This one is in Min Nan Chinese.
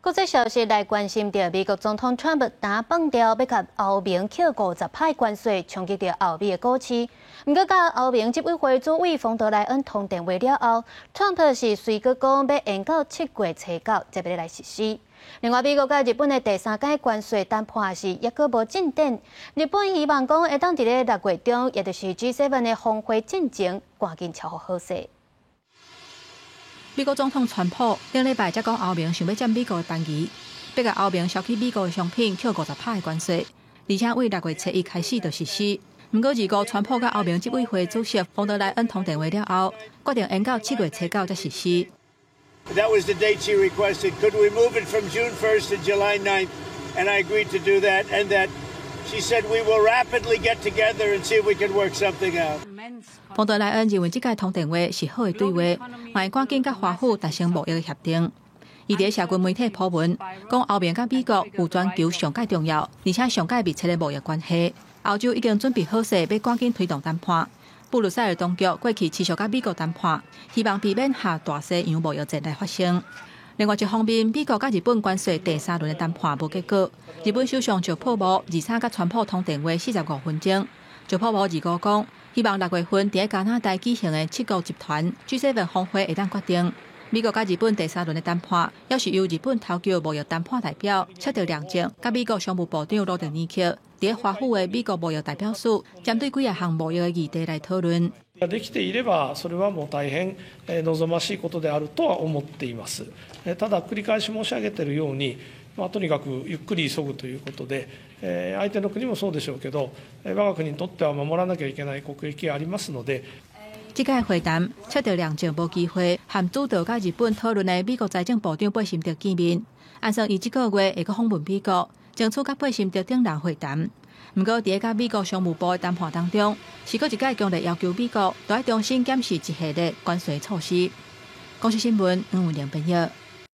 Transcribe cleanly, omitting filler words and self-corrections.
國際消息來關心著美國總統川普打放掉欲共歐盟扣50趴關稅，衝擊著歐美的股市。毋過，佮歐盟執委會主委馮德萊恩通電話了後，川普是隨閣講欲延到7月初9才欲來實施。另外，美國佮日本的第三階關稅談判是猶閣無進展。日本希望講會當佇咧6月中，也就是 G7 的峰會進前，趕緊敲予好勢。美國總統川普頂禮拜才講歐盟想欲佔美國的便宜，欲共歐盟銷去美國的商品扣50趴的關稅，而且對6月初1開始就實施。毋過，二五川普佮歐盟執委會主席馮德萊恩通電話了後，決定延到7月初9才實施。 That was the date she requested. Could we move it from June 1st to July 9th? And I agreed to do that. And that she said we will rapidly get together and see if we can work something out. 馮德萊恩認為這擺通電話是好的對話，嘛會趕緊佮華府達成貿易的協定。伊佇社群媒體 po 文，講歐盟佮美國有全球上蓋重要，而且上蓋密切的貿易關係。歐洲已經準備好勢，欲趕緊推動談判。布魯塞爾當局過去持續佮美國談判，希望避免下大西洋貿易戰來發生。另外一方面，美國佮日本關稅第三輪的談判無結果。日本首相石破茂二三佮川普通電話45分鐘。石破茂二五講，希望6月份佇加拿大舉行的七國集團 G7 峰會會當決定。美國佮日本第三輪的談判，猶是由日本投球貿易談判代表赤田良政，佮美國商務部長魯特尼克，佇華府的美國貿易代表處，針對幾仔項貿易的議題來討論。できていれば、それはもう大変望ましいことであるとは思っています。ただ、繰り返し申し上げているように、まあ、とにかくゆっくり急ぐということで、相手の国もそうでしょうけど、我が国にとっては守らなきゃいけない国益がありますので。這擺會談，赤田良政無機會和主導佮日本討論的美國財政部長貝森特見面。按算伊這個月會閣訪問美國，爭取佮貝森特等人會談。毋過，佇佮美國商務部的談判當中，是閣一擺強烈要求美國著愛重新檢視一系列關稅措施。公視新聞黃文玲編譯。